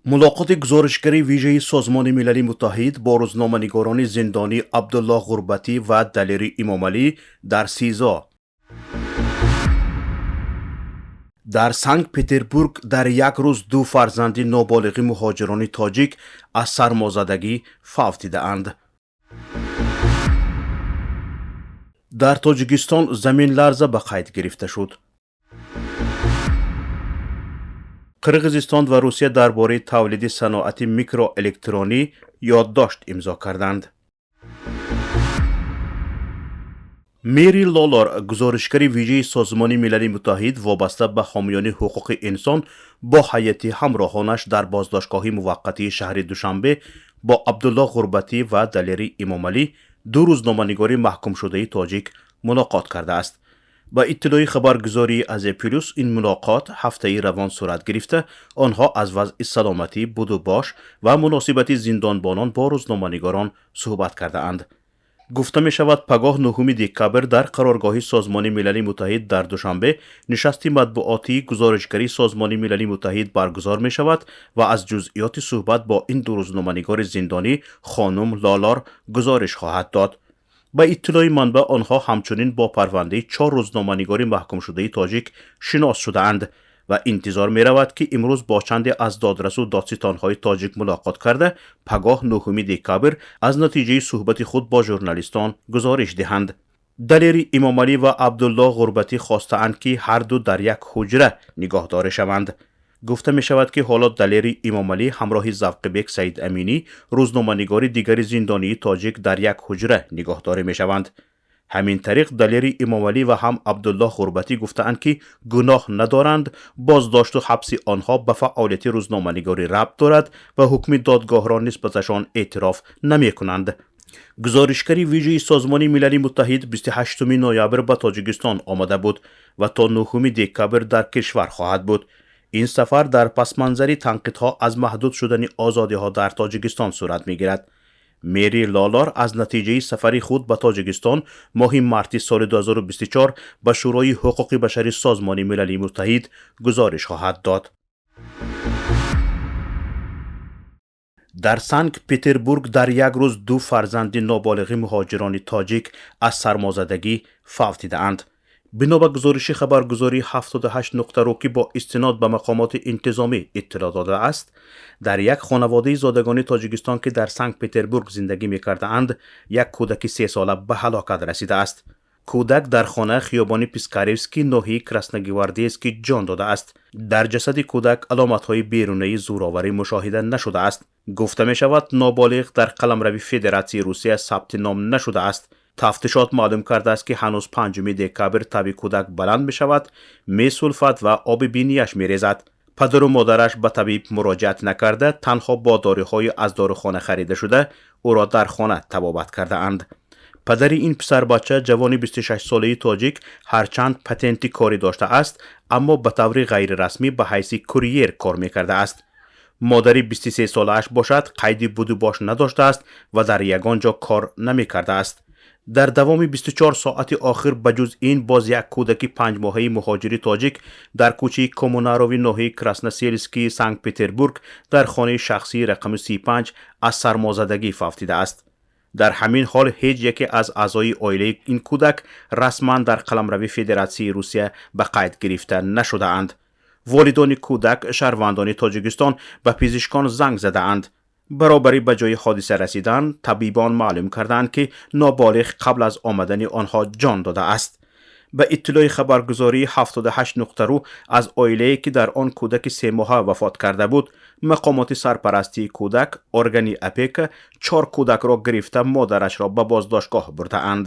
Мулоқоти гузоришгари вижаи Созмони Милали Муттаҳид бо рӯзноманигорони зиндонӣ Абдуллоҳ Ғурбатӣ ва Далери Имомалӣ дар СИЗО. Дар Санкт-Петербург дар як рӯз ду фарзанди ноболиғи муҳоҷирони тоҷик аз сармозадагӣ фавтидаанд. Дар Тоҷикистон заминларза ба қайд гирифта шуд. Қирғизистон ва Русия дар бораи тавлиди саноати микроэлектронӣ ёддошт имзо карданд. Мери Лолор, гузоришгари вижаи Созмони Милали Муттаҳид вобаста ба ҳомиёни ҳуқуқи инсон, бо ҳайати ҳамроҳонаш дар боздоштгоҳи муваққатии шаҳри Душанбе бо Абдуллоҳ Ғурбатӣ ва Далери Имомалӣ, ду рӯзноманигори маҳкумшудаи тоҷик, мулоқот кардааст. Ба иттилои хабаргузории Азия Плюс, ин мулоқот ҳафтаи равон сурат гирифта, онҳо аз вазъи саломатӣ, будубош ва муносибати зиндонбонон бо рӯзноманигорон суҳбат кардаанд. Гуфта мешавад, пагоҳ 9 декабр дар қароргоҳи Созмони Милали Муттаҳид дар Душанбе нишасти матбуотии гузоришгарии Созмони Милали Муттаҳид баргузор мешавад ва аз ҷузъиёти суҳбат бо ин ду рӯзноманигори зиндонӣ хонум Лолор гузориш хоҳад дод. Ба иттилои манбаъ, онҳо ҳамчунин бо парвандаи чор рӯзноманигори маҳкумшудаи тоҷик шинос шудаанд ва интизор меравад, ки имрӯз бо чанде аз додрасу додситонҳои тоҷик мулоқот карда, пагоҳ 9 декабр аз натиҷаи суҳбати худ бо журналистон гузориш диҳанд. Далери Имомалӣ ва Абдуллоҳ Ғурбатӣ хостаанд, ки ҳарду дар як ҳуҷра нигоҳдорӣ шаванд. Гуфта мешавад, ки ҳоло Далери Имомалӣ ҳамроҳи Завқибек Саид Аминӣ, рӯзноманигори дигари зиндонии тоҷик, дар як ҳуҷра нигоҳдорӣ мешаванд. Ҳамин тариқ, Далери Имомалӣ ва ҳам Абдуллоҳ Ғурбатӣ гуфтаанд, ки гуноҳ надоранд, боздошту ҳабси онҳо ба фаъолияти рӯзноманигорӣ рабт дорад ва ҳукми додгоҳро нисбаташон эътироф намекунанд. Гузоришгари вижаи Созмони Милали Муттаҳид 28 ноябр ба Тоҷикистон омада буд ва то 9 декабр дар кишвар хоҳад буд. Ин сафар дар пасманзари танқидҳо аз маҳдуд шудани озодиҳо дар Тоҷикистон сурат мегирад. Мери Лолор аз натиҷаи сафари худ ба Тоҷикистон моҳи марти соли 2024 ба Шӯрои ҳуқуқи башари Созмони Милали Муттаҳид гузориш хоҳад дод. Дар Санкт Петербург дар як рӯз ду фарзанди ноболиғи муҳоҷирони тоҷик аз сармозадагӣ фавтидаанд. Бино ба гузориши хабаргузории 78 нуқта ру, ки бо истинод ба мақомоти интизомӣ иттилоъ додааст, дар як хонаводаи зодагони Тоҷикистон, ки дар Санкт Петербург зиндагӣ мекардаанд, як кӯдаки сесола ба ҳалокат расидааст. Кӯдак дар хона, хиёбони Пискаревский, ноҳияи Красногвардейский, ҷон додааст. Дар ҷасади кӯдак аломатҳои берунаи зӯроварӣ мушоҳида нашудааст. Гуфта мешавад, ноболиғ дар қаламрави Федератсияи Русия сабти ном нашудааст. Тафтишот маълум кардааст, ки ҳанӯз 5 декабр таби кӯдак баланд мешавад, месулфад ва оби бинияш мерезад. Падару модараш ба табиб муроҷиат накарда, танҳо бо доруҳои аз дорухона харида шуда ӯро дар хона табобат кардаанд. Падари ин писарбача, ҷавони 26-солаи тоҷик, ҳарчанд патенти корӣ доштааст, аммо ба таври ғайрирасмӣ ба ҳайси курьер кор мекардааст. Модари 23-солааш бошад, қайди будубош надоштааст ва дар ягон ҷо кор намекардааст. Дар давоми 24 соати охир ба ҷуз ин боз як кӯдаки панҷмоҳаи муҳоҷири тоҷик дар кӯчаи Коммунарови, ноҳияи Красносельский, Санкт Петербург, дар хонаи шахсии рақами 35 аз сармозадагӣ фавтидааст. Дар ҳамин ҳол ҳеҷ яке аз аъзои оилаи ин кӯдак расман дар қаламрави Федератсияи Русия ба қайд гирифта нашудаанд. Волидони кӯдак, шаҳрвандони Тоҷикистон, ба пизишкон занг задаанд. Баробарӣ ба ҷои ҳодиса расидан, табибон маълум карданд, ки ноболиғ қабл аз омадани онҳо ҷон додааст. Ба иттилои хабаргузории 78 нуқта ру, аз оилае, ки дар он кӯдаки семоҳа вафот карда буд, мақомоти сарпарастии кӯдак, органи опека, чор кӯдакро гирифта, модарашро ба боздоштгоҳ бурдаанд.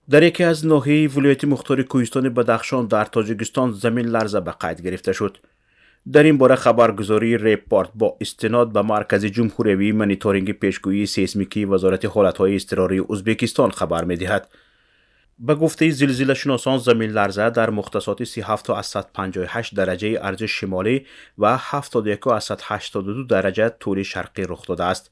Дар яке аз ноҳияи вилояти мухтори Кӯҳистони Бадахшон дар Тоҷикистон замин ларза ба қайд гирифта шуд. Дар ин бора хабаргузории Репорт бо истинод ба Маркази ҷумҳуриявии мониторинги пешгӯии сейсмикии Вазорати ҳолатҳои изтирории Ӯзбекистон хабар медиҳад. Ба гуфтаи зилзилашиносон, заминларза дар мухтасоти 37,58 дараҷаи арзи шимолӣ ва 71,82 дараҷа тӯли шарқӣ рух додааст.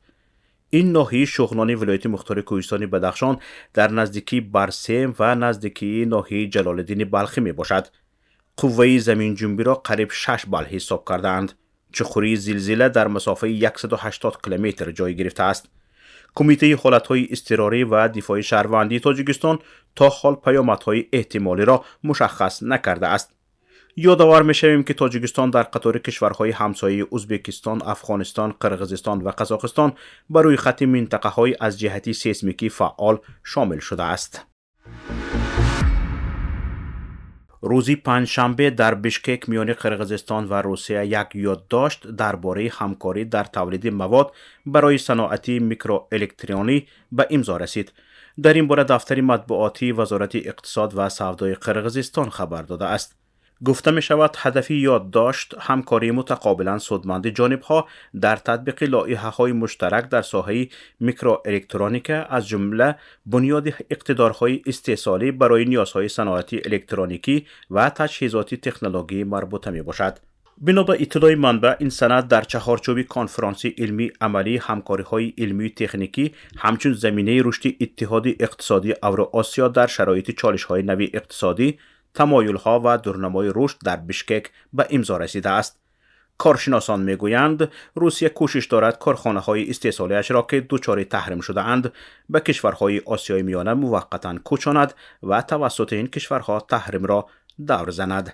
Ин ноҳияи Шуғнони вилояти мухтори Кӯҳистони Бадахшон дар наздикии Барсем ва наздикии ноҳияи Ҷалолиддини Балхӣ мебошад. Қувваи заминҷунбиро қариб 6 балл ҳисоб кардаанд. Чуқурии зилзила дар масофаи 180 километр ҷой гирифтааст. Кумитаи ҳолатҳои изтирорӣ ва дифои шаҳрвандии Тоҷикистон то ҳол паёмадҳои эҳтимолиро мушаххас накардааст. Ёдовар мешавем, ки Тоҷикистон дар қатори кишварҳои ҳамсояи Ӯзбекистон, Афғонистон, Қирғизистон ва Қазоқистон ба рӯйхати минтақаҳои аз ҷиҳати сейсмикӣ фаъол шомил шудааст. Рӯзи панҷшанбе дар Бишкек миёни Қирғизистон ва Русия як ёддошт дар бораи ҳамкорӣ дар тавлиди мавод барои саноати микроэлектронӣ ба имзо расид. Дар ин бора дафтари матбуотии Вазорати иқтисод ва савдои Қирғизистон хабар додааст. Гуфта мешавад, ҳадафи ёддошт ҳамкории мутақобилан судманди ҷонибҳо дар татбиқи лоиҳаҳои муштарак дар соҳаи микроэлектроника, аз ҷумла бунёди иқтидорҳои истеҳсолӣ барои ниёзҳои саноати электроникӣ ва таҷҳизоти технологии марбута мебошад. Бино ба иттилои манбаъ, ин санад дар чаҳорчӯби конфронси илмии амалии ҳамкориҳои илмию техникӣ ҳамчун заминаи рушди Иттиҳоди иқтисодии Авроосиё дар шароити чолишҳои нави иқтисодӣ, тамоюлҳо ва дурнамои рушд дар Бишкек ба имзо расидааст. Коршиносон мегӯянд, Русия кӯшиш дорад корхонаҳои истеҳсолиашро, ки дучори таҳрим шудаанд, ба кишварҳои Осиёи Миёна муваққатан кӯчонад ва тавассути ин кишварҳо таҳримро давр занад.